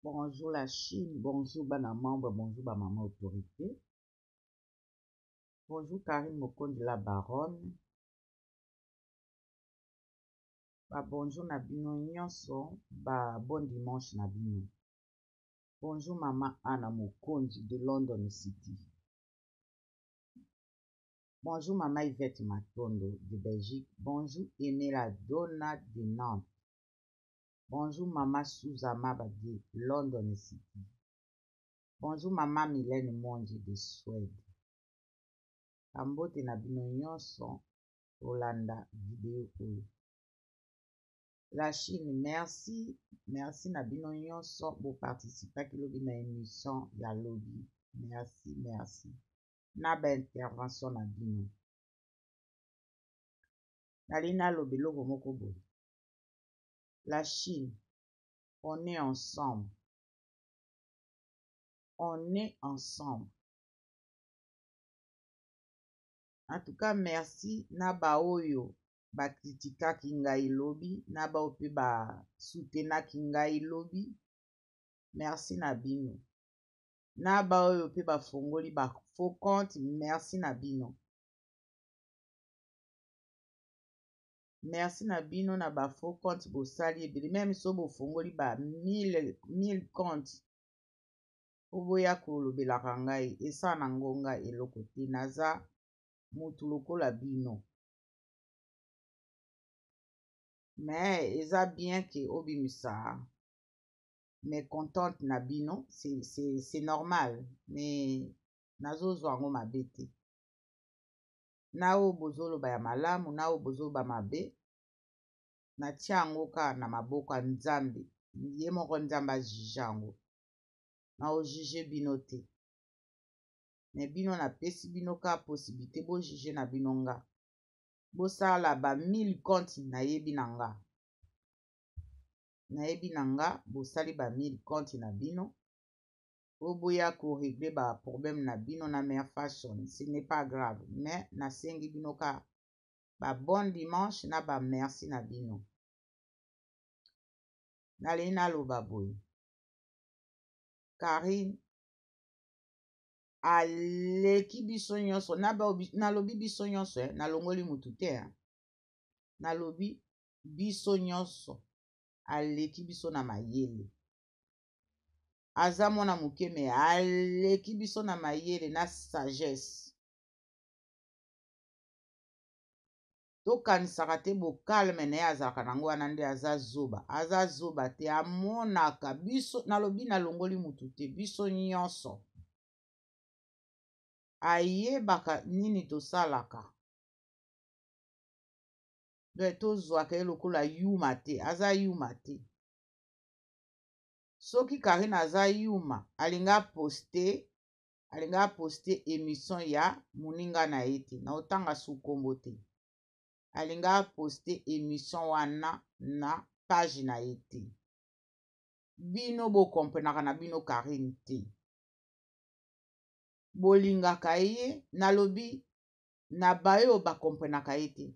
Bonjour la Chine, bonjour bana membre, bonjour ba maman autorité. Bonjour Karine Mokonzi la baronne. Ba bonjour na bino nyonso, ba bon dimanche na bino. Bonjour maman Anna Mokonzi de London City. Bonjour maman Yvette Matondo de Belgique. Bonjour Emela Donna de Nantes. Bonjour maman Souza Maba de London City. Bonjour maman Mylène Monji de Suède. Bambote na bino nyonso kolanda video oyo. La Chine, merci, merci na bino nyonso bo participaki lobi na émission ya lobi. Merci, merci. Na ba intervention na bino. Nalingi naloba eloko moko boye. La Chine, on est ensemble. On est ensemble. En tout cas, merci na baoyo ba critiquaki ngai lobi, na baoyo pe ba soutenaki ngai lobi. Merci na bino. Na baoyo pe bafongoli ba faux compte, merci na bino. Merci na bino na ba faux compte bosali ebele, meme so bofongoli ba 1000 compte po boya kolobelaka ngai, esala na ngonga eloko te, naza mutu lokola bino. Mais eza bien ke obimisa mécontente na bino, c'est normal, mais nazozwa yango mabe te. Na oyo bozoloba ya malamu, na oyo bozoloba mabe, natia yango kaka na maboko ya Nzambe, ye moko Nzambe ajuge yango. Na ojuge bino te, mais bino napesi bino kaka possibilité bojuge na bino nga. Bosala ba 1000 compte nayebi na nga. Nayebi na nga bosali ba 1000 compte na bino. Oboya ko régler ba problème na bino na mère fashion, ce n'est pas grave, mais nasengi bino ka ba bon dimanche na ba merci na bino. Nalingi naloba boye, Karine aleki biso nyonso, nalobi biso nyonso, nalongoli mutu te, nalobi biso nyonso, aleki biso na mayele. Aza mwana moke me aleki biso na mayele na sagesse. Tokanisaka te bokalme na ye azalaka nango wana nde aza zoba. Aza zoba te, amonaka biso, nalobi nalongoli mutu te, biso nyonso. Ayebaka nini tosalaka. Donc tozwaka ye lokola yuma te, aza yuma te. Soki Karine aza yuma, alinga poste, alinga poste émission ya moninga na ye te, na otanga su kombo te. Alinga poste émission wana na page na ye te. Bino bo comprenaka na bino Karine te. Bolingaka ye, nalobi na bayo ba comprenaka ye te.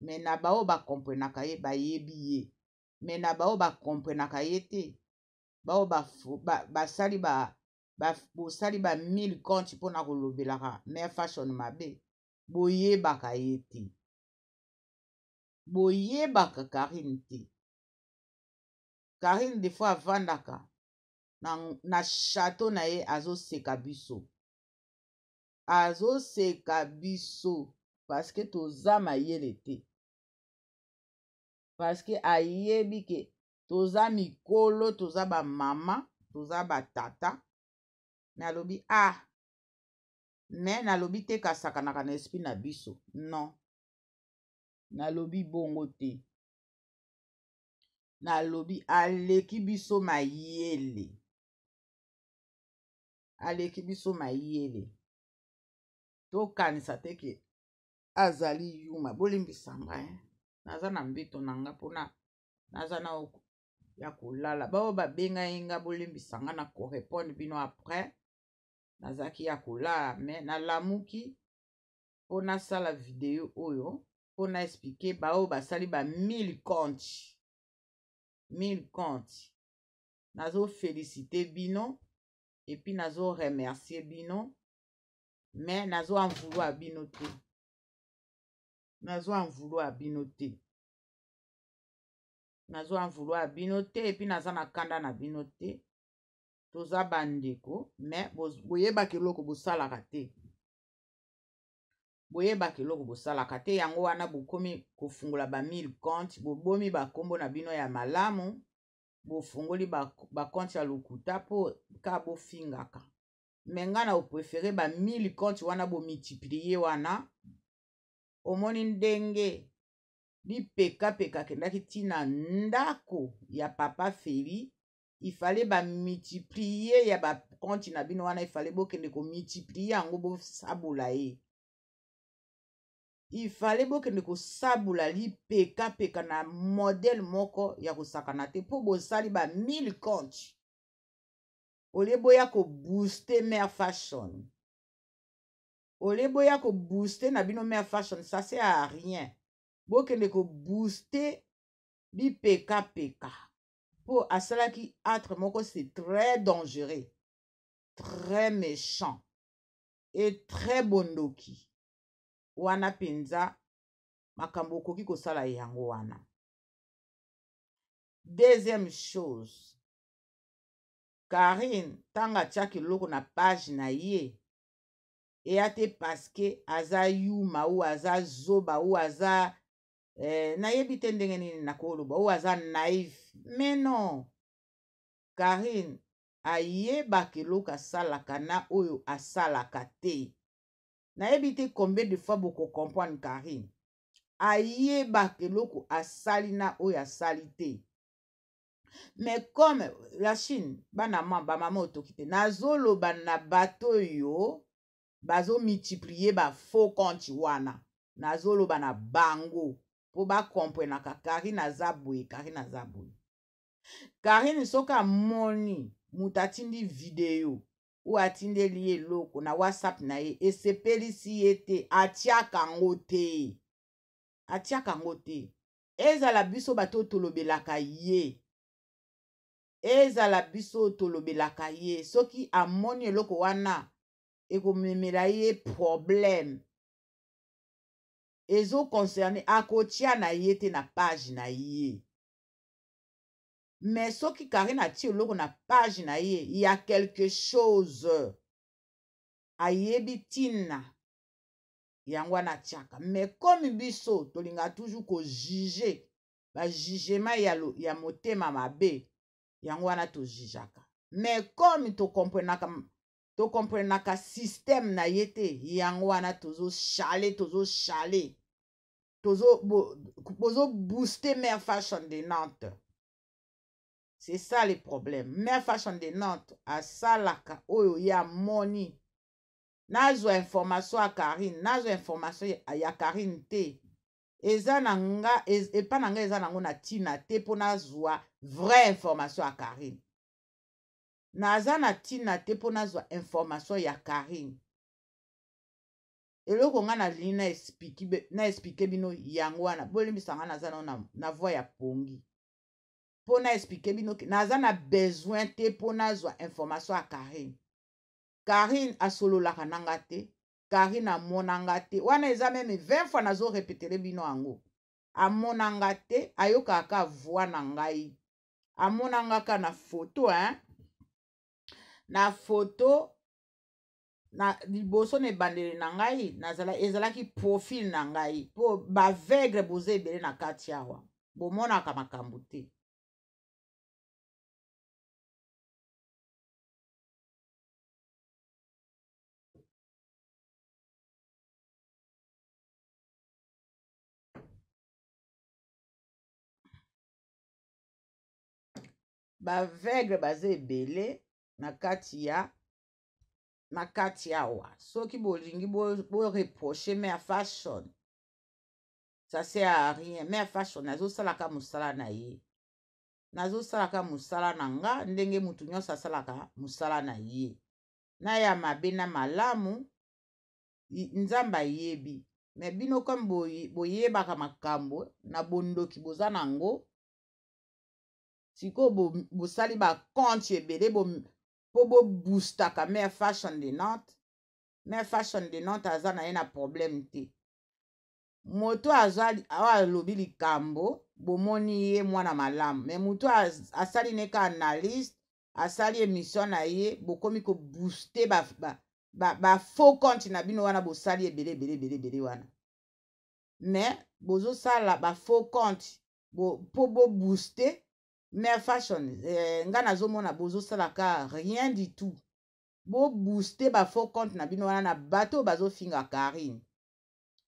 Mais na bayo ba comprenaka ye, bayebi ye. Mais na bayo ba comprenaka ye te. Bayo basali ba, ba, bosali ba 1000 comptes mpona kolobelaka mère fashion mabe, boyebaka ye te. Boyebaka Karine te. Karine des fois avandaka na château na ye azoseka biso. Azoseka biso parce que toza mayele te. Parce que ayebi ke toza mikolo, toza ba mama, toza ba tata. Nalobi, ah, mais nalobi te kasakanaka na esprit na biso. Non. Nalobi bongo te. Nalobi aleki biso mayele. Aleki biso mayele. Tokanisa te ke azali yuma. Bolimbisa ngai, hein? Naza na mbeto na nga mpona naza na ya kolala. Baoyo babengai nga, bolimbisa nga na korépondre bino après. Nazalaki ya kolala, mais nalamuki mpo nasala video oyo mpo na expliquer baoyo basali ba 1000 comptes. 1000 comptes. Nazo felicite bino et puis nazo remercier bino, mais nazo en vouloir bino te. Nazo en vouloir bino te. Nazo en vouloir bino te et puis naza na kanda na bino te. Toza bandeko, mais boyebaka eloko bosalaka te. Boyebaka eloko bosalaka te, yango wana bokomi kofungola ba 1000 compte, bobomi ba kombo na bino ya malamu, bofungoli ba compte ya lokuta po ka bofingaka. Mais nga na préféré ba 1000 compte wana bo multiplier wana, omoni ndenge lipekapeka akendaki tina ndako ya papa Feli, il fallait ba multiplier ya ba compte na bino wana, il fallait bokende ko multiplier yango bosabola ye. Il fallait bokende kosabola lipekapeka na modèle moko ya kosakana te, po bosali ba 1000 compte olie boya ko booster mère fashion, olie boya ko booster na bino mère fashion, ça sert à rien. Bokende ko booster lipekapeka po asalaki atre moko, c'est très dangereux, très méchant et très bondoki. Wana penza makambo okoki kosala yango wana. Deuxième chose, Karine tanga atiaki eloko na page na ye eya te parce que aza yuma ou aza zoba ou aza nayebi te ndenge nini nakoloba ou aza naïf, mais non, Karine ayebaka eloko asalaka na oyo asalaka te. Nayebi te combien de fois boko comprendre Karine ayebaka eloko asali na oyo asali te. Mais comme la Chine, bana ma, ba mama otoki te, nazoloba na bato oyo bazo multiplier ba faux compte wana, nazoloba na bango po ba comprenaka Karine aza boye, Karine aza boye. Karine soki amoni moto atindi video oyo atindeli ye eloko na WhatsApp na ye esepelisi ye te, atiaka yango te, atiaka yango te. Ezala biso bato tolobelaka ye, ezala biso tolobelaka ye, soki amoni eloko wana ekomemela ye problème ezo concerne, akotia na ye te na page na ye. Mais soki Karine atie eloko na page na ye, il y a quelque chose ayebi tina yango wana atiaka. Mais comme biso tolinga toujours ko juger, ba jugement ya motema mabe, yango wana to jugeaka. Mais comme to comprenaka, to comprenaka système na ye te, yango wana tozo chale, tozo chale, tozo bo, bozo booster Mère Fashion de Nantes. C'est ça le problème. Mère Fashion de Nantes asalaka oyo ya moni. Nazwa information ya Karine, nazwa information ya Karine te. Eza na nga, epa na nga eza nango na tina te po nazwa vraie information ya Karine. Naza na tina te po nazwa information ya Karine. Eloko nga nalingi na explique be, na explique bino yango wana. Bolimbisa nga naza nao na voix ya pongi. Po na explique bino ke naza na besoin te po nazwa information ya Karine. Karine asololaka na nga te, Karine amona nga te. Wana eza meme 20 fois nazo répéter bino yango. Amona nga te, ayokaka ka voix na ngai. Amona nga ka na photo, hein? Na photo, na liboso na ebandeli na ngai, nazala, ezalaki profil na ngai. Po ba aveugle boza ebele na kati awa. Bomonaka makambo te. Ba aveugle baza ebele na kati ya, na kati awa. Soki bolingi bo reprocher Mère Fashion, ça sert à rien. Mère Fashion azosalaka mosala na ye, nazosalaka mosala na nga ndenge mutu nyonso asalaka mosala na ye, na ya mabe na malamu Nzambe ayebi. Mais bino comme boyebaka makambo na bondoki boza nango, Sikoyo bosali bo bacompte ebele mpo boboostaka Mare Fashion de Nantes. Mare Fashion de Nantes aza na ye na problème te. Moto oyo alobi likambo, bomoni ye mwana malamu, me moto asali ne ka analyste, asali émission na ye, bokomi kobooste ba, ba, ba, ba faux compte na bino wana. Bosali ebele ebele ebele ebele wana, mais bozosala ba faux compte mpo bobooste Mare Fashion. Nga nazomona bozosalaka rien du tout. Bobooste ba faux compte na bino wana na bato oyo bazofinga Karine,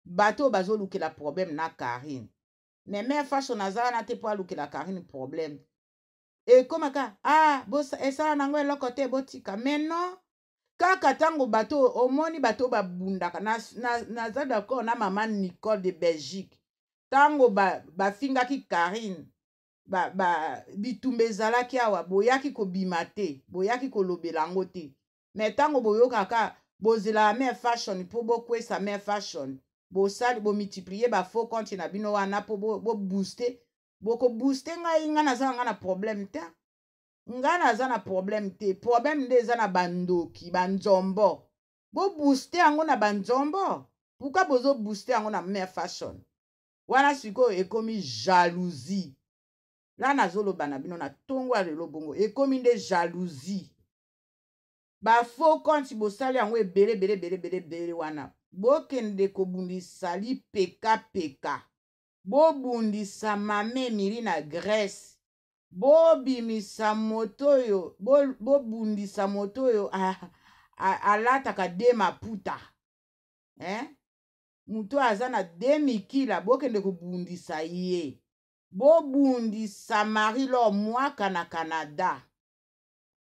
bato oyo bazolukela problème na Karine. Mais Mare Fashion aza wana te mpo alukela Karine problème. Ekomaka ah, esala nango eloko te, botika. Mais non, kaka ntango bato omoni bato babundaka, naza na, na d'accord na mama Nicole de Belgique. Ntango bafingaki ba Karine, bitumba ezalaki awa, boyaki kobima te, boyaki kolobela yango te. Me ntango boyokaka bozelaka Mare Fashion mpo bokwesa Mare Fashion, bosali, bomultiplie bafaux compte na bino wana mpo bobooste. Bokobooste ngai, ngai naza na ngai na problème te, ngai naza na problème te. Problème nde eza na bandoki, banzombo. Bobooste yango na banzombo, pourquoi bozobooste yango na Mare Fashion wana? Sikoyo ekomi jalousie. La nazoloba na bino na ntongo ya lelo bongo, ekomi nde jalousie. Bafaux compte bosali yango ebele ebele ebele ebele ebele wana, bokende kobundisa lipekapeka, bobundisa mame Emili na Grèce, bobimisa moto oyo, bobundisa moto oyo alataka de maputa, eh? Moto oyo aza na de mikila, bokende kobundisa ye. Bobundisa Marie Lor Mwaka na Canada,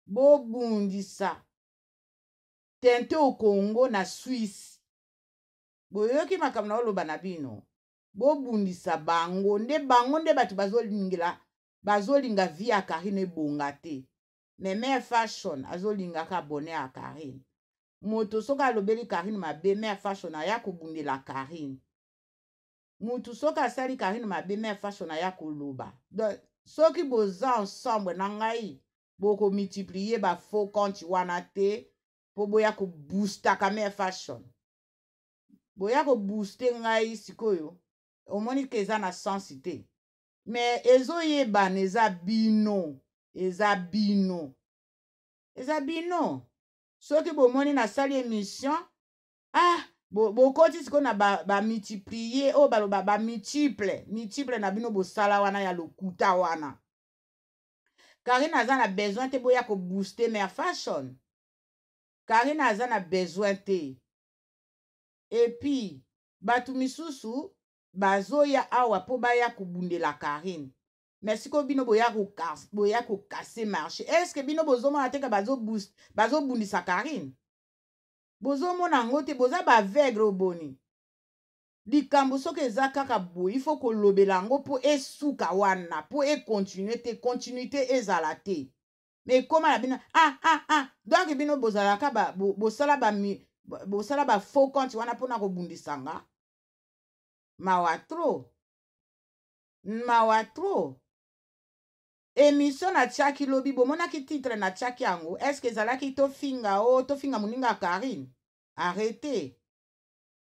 bobundisa Tente au Congo na Suisse. Boyoki makambo na oloba na bino? Bobundisa bango nde, bango nde bato bazolingela, bazolinga vie ya Karine ebonga te. Mais Mare Fashion azolingaka bonheur ya Karine. Moto soki alobeli Karine mabe, Mare Fashion aya kobundela Karine. Motu soki asali Karine mabe, Mare Fashion aya koloba. Donc soki boza ensemble na ngai, bokomultiplie bafaux compte wana te mpo boya koboostaka Mare Fashion, boya kobooste ngai. Sikoyo omoni ke eza na sens te, me ezoyebana, eza bino, eza bino, eza bino. Soki bomoni nasali émission, ah, bokoti sikoyo na bamultiplie ba oyo baloba bamultiple multiple na bino bosala wana ya lokuta wana. Karine aza na besoin te boya kobooste Mare Fashion. Karine aza na besoin te. Et puis bato misusu bazoya awa mpo baya kobundela Karine, mais sikoyo bino boya kocasser marché. Est ce que bino bozomona te ka bazobundisa Karine? Bozomona yango te? Boza baaveugle. Oboni likambo soki eza kaka boye, ifo kolobela yango mpo esuka wana, mpo econtinue te, continuité ezala te. Me ekóma na bino, ah, ah, ah. Donc bino bozalaka bosala ba, bosala ba faux compte wana mpona kobundisa nga. Mawa trop, mawa trop. Émission natiaki lobi, bomonaki titre natiaki yango? Est ce que ezalaki tofinga o tofinga moninga ya Karine? Arrête.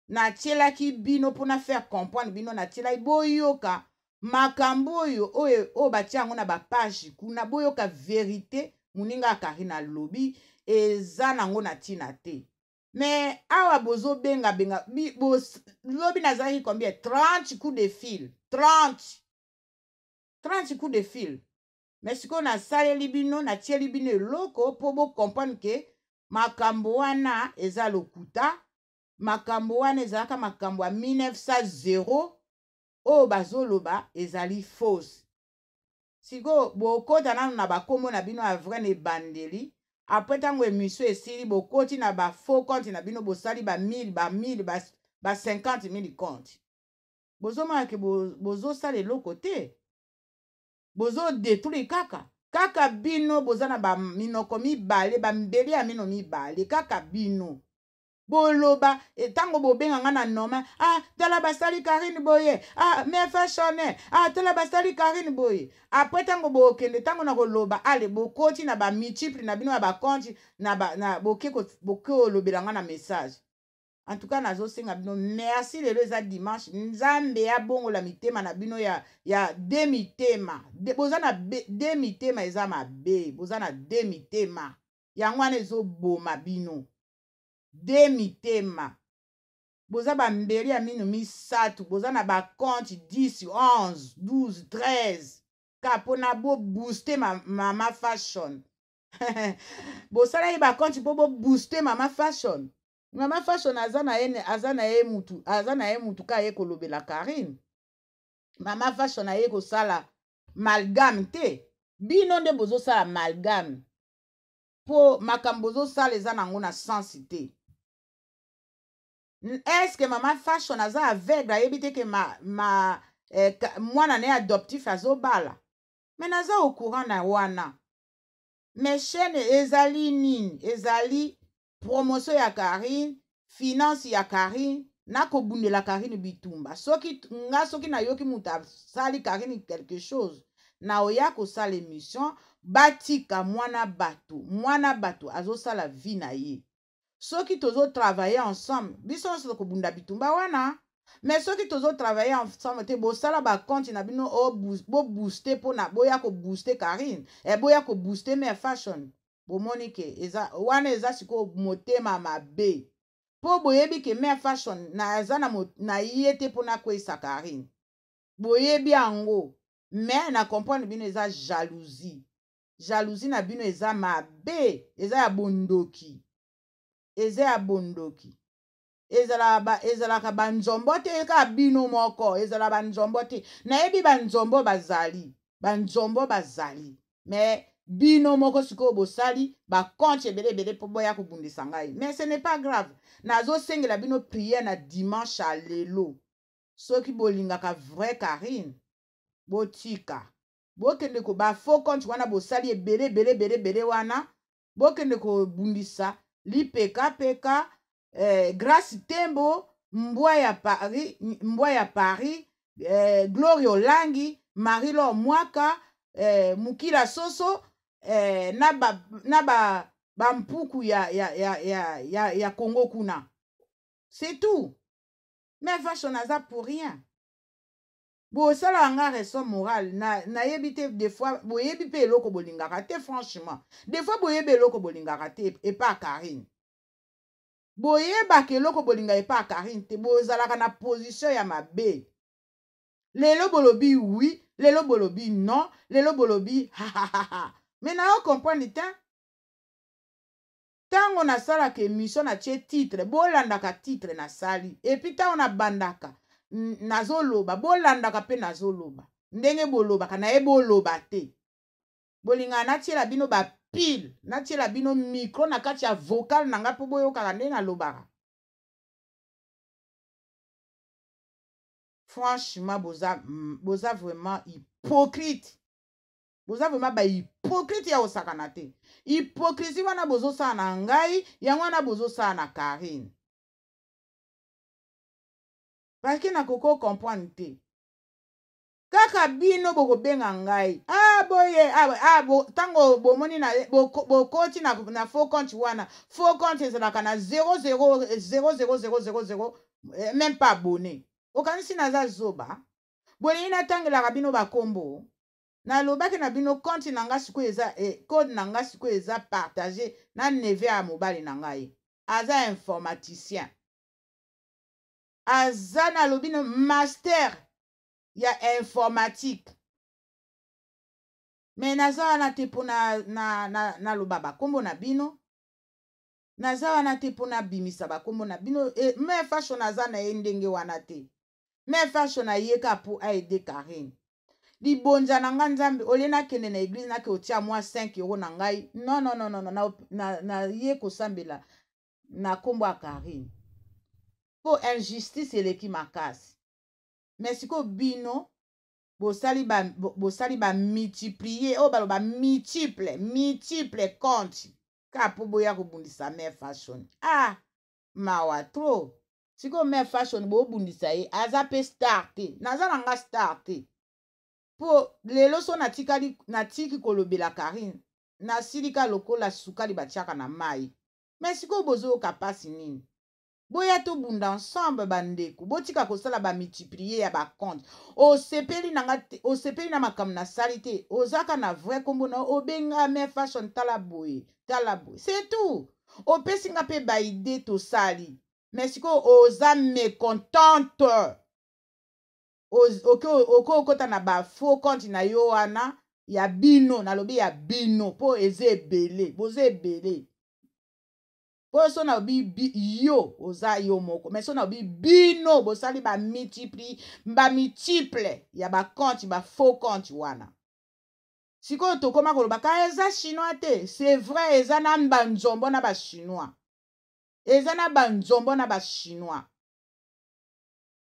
Natielaki bino mpona faire comprendre bino, natielaki boyoka makambo oyo oyo oyo batia yango na bapage kuna, boyoka vérité. Moninga ya Karine alobi eza nango na ntina te. Mais awa bozobengabenga. Lobi nazalaki combien? 30 coup de fil, 30, 30 coup de fil. Mais sikoyo nasaleli bino, natieli bino eloko mpo bocomprendre ke makambo wana eza lokuta. Makambo wana ezalaka makambo ya 1900 oyo bazoloba ezali fausse. Sikoyo bokota nano na bakombo na bino ya vrai na ebandeli. Après, ntango émission esili, bokoti na bafaux compte na bino, bosali ba 1000, ba 1000, ba 50 000 compte. Bozomona ke bozosala eloko te, bozodétruire kaka kaka. Bino boza na baminoko mibale, bambeli ya mino mibale, kaka bino. Boloba ntango bobenga nga na normal, ah tala basali Karine boye, ah mère Fashion, ah tala basali Karine boye. Après ntango bokende, ntango na koloba, ale bokoti na ba multiple na bino ya ba compte na ba, na boke boke olobela nga na message. En tout cas nazosenga bino merci. Lelo eza dimanche, Nzambe abongola mitema na bino ya de mitema. Boza na de mitema, eza mabe, boza na de mitema, yango wana ezoboma bino. De mitema, boza bambeli ya mino misato, boza na bacompte 10, 11, 12, 13 ka mpona bobooste mama Fashion. Bosala ye bacompte mpo bobooste mama Fashion. Mama Fashion aza na ye, aza na ye mutu, aza na ye mutu ka ye kolobela Karine. Mama Fashion aye kosala amalgame te. Bino nde bozosala amalgame, mpo makambo bozosala eza nango na sens te. Est-ce mama Fashion aza aveugle? Ayebi te ke ma mwana na ye adoptif azobala? Me naza au courant na wana. Mais chaîne ezali nini? Ezali promotion ya Karine, finance ya Karine, nakobundela Karine bitumba. Soki nga, soki nayoki moto asali Karine quelque chose, na oya kosala émission. Batika mwana bato, mwana bato azosala vie na ye. Soki tozotravaille ensemble, biso nyonso tokobunda bitumba wana. Mais soki tozotravaille ensemble te, bosala bacompte na bino, bobooste mpona boya kobooste Karine, boya kobooste mare Fashion. Bomoni ke eza wana, eza sikoyo motema mabe, mpo boyebi ke mare Fashion aza na ye te mpona akweyisa Karine. Boyebi yango, mais na comprendre bino, eza jalousie. Jalousie na bino eza mabe, eza ya bondoki, eza ya bondoki. Ezalaka banzombo te, kaka bino moko ezala banzombo te. Nayebi banzombo bazali, banzombo bazali, mais bino moko sikoyo bosali bacompte ebele ebele mpo boya kobundisa ngai. Mais ce n'est pas grave. Nazosengela bino prière na dimanche ya lelo. Soki bolingaka vrai Karine, botika bokende ko bafaux compte wana bosali ebele ebele ebele ebele wana, bokende kobundisa lipekapeka, Grace Tembo, mbwa ya Paris, mbwa ya Paris, Gloria Olangi, Marie Lor Mwaka, Mukila Soso, na ba bampuku ya Congo kuna. C'est tout. Mais Fashion aza pour rien. Bosalaka nga raison morale, nayebi te. Des fois boyebi mpe eloko bolingaka te. Franchement, des fois boyebi eloko bolingaka te epa Karine. Boyebaka eloko bolinga epa Karine te. Bozalaka na position ya mabe. Lelo bolobi oui, lelo bolobi non, lelo bolobi hahaha. Mais nayo comprendre te. Ntango nasalaka émission, natie titre, bolandaka titre nasali. Et puis ntango nabandaka nazoloba, bolandaka mpe nazoloba ndenge bolobaka. Nayebi oloba te. Bolingaka natiela bino bapile, natiela bino micro na kati ya vocal na ngai mpo boyokaka nde nalobaka. Franchement, boza vraiment hypocrite, boza vraiment bahypocrite ya kosakana te. Hypocrisie wana bozosala na ngai, yango wana bozosala na Karine, parce que nakoki comprendre te. Kaka bino bokobenga ngai, ah boye, ah, ah, bo, ntango bomoni bokoti na faux compte wana. Faux compte ezalaka na 0 0 0 0 0 0 0, même pas abonné. Okanisi naza zoba? Bolingi natangelaka bino bakombo? Nalobaki na bino, compte na nga sikoyo eza, code na nga sikoyo eza partage na neveu ya mobali na ngai, aza informaticien, aza, nalobi no, master ya informatique. Me naza wana te mpo naloba bakombo na bino. Naza wana te mpo nabimisa bakombo na bino. Me Fashion aza na ye ndenge wana te. Me Fashion ayeka mpo aide Karine. Libonza na nga, Nzambe, olie nakende na église, nake otia mwa 5 euro na ngai. Non, non, non, non, non, na ye kosambela na nkombo ya Karine mpo injustice eleki makasi. Me sikoyo bino bosali bamultiplie oyo baloba multiple compte kaka mpo boya kobundisa mare Fashion. Ah. Mawa trop. Sikoyo mère fashion bobundisa ye aza pe star te. Naza na nga star te. Po lelo so natikali natiki kolobela Carine nasilika lokola sukali batiaka na mayi. Mais sikoyo bozoyoka pasi nini? Boya tobunda ensemble bandeko, botika kosala ba multiplier ya ba compte. Osepeli na nga te, osepeli na makambo nasali te, ozaka na vrai kombo na obenga mère fashion tala boye, tala boye. C'est tout. Opesi nga pe ba idée tosali. Mais sikoyo oza mécontente. Oke okota na ba faux compte na yo wana ya bino, nalobi ya bino po eza ebele, boza ebele. Po so na bi, bi yo oza yo moko, mais so na bi bino bosali ba multipli, ba multiple ya ba compte, ba faux compte wana. Sikoyo tokoma koloba ka eza chinois te, c'est vrai eza na ba nzombo na ba chinois. Eza na ba nzombo na ba chinois.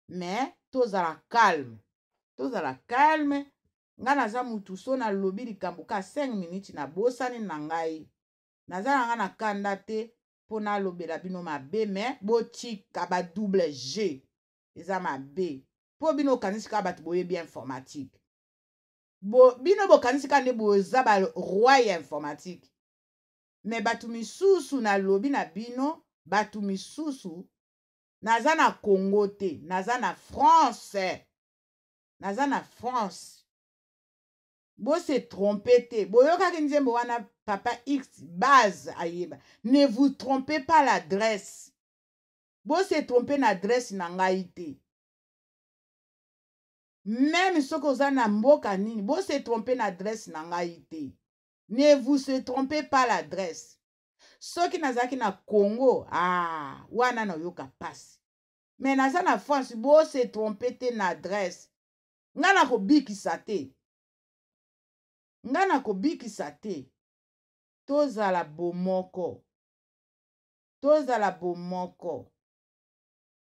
Mais tozala calme. Tozala calme. Nga naza mutu so nalobi likambo ka 5 minutes nabosani na ngai. Naza na nga na kanda te mpo nalobela bino mabe, mais botika ba double G. Eza mabe. Mpo bino okanisi kaka bato boyebi informatique. Bo, bino bokanisi kaka nde boza ba roi ya informatique. Mais bato misusu nalobi na bino, bato misusu naza na Congo te, naza na France. Naza na France. Bo se tromper te. Boyokaki nzembo wana papa X base ayeba. Ne vous trompez pas l'adresse. Bo se tromper na adresse na ngai te. Même soki oza na mboka nini, bo se tromper na adresse na ngai te. Ne vous se trompez pas l'adresse. Soki nazalaki na Congo, ah, wana nayoka pasi. Mais naza na France, bo se tromper te na adresse. Nga nakobikisa te. Nga nakobikisa te. Tozala bomoko. Tozala bomoko.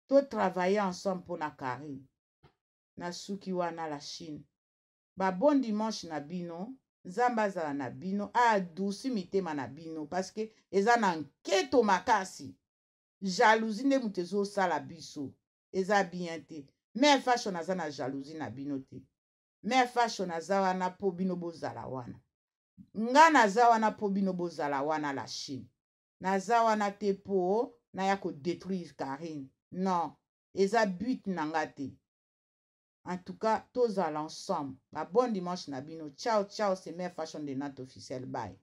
To travailler ensemble pona Carine. Nasuki wana la Chine. Ba bon dimanche na bino. Nzambe azala na bino, a adouci mitema na bino parce que eza na nketo makasi. Jalousie nde moto ezosala biso. Eza bien te. Mère Fashion aza na jalousie na bino te. Mère Fashion aza wana po bino bozala wana. Nga naza wana po bino bozala wana la Chine. Naza wana te po naya ko détruire Carine. Non, eza but na nga te. En tout cas, tozala ensemble. Ba bon dimanche na bino. Ciao, ciao, c'est Mère Fashion de Nantes officiel. Bye.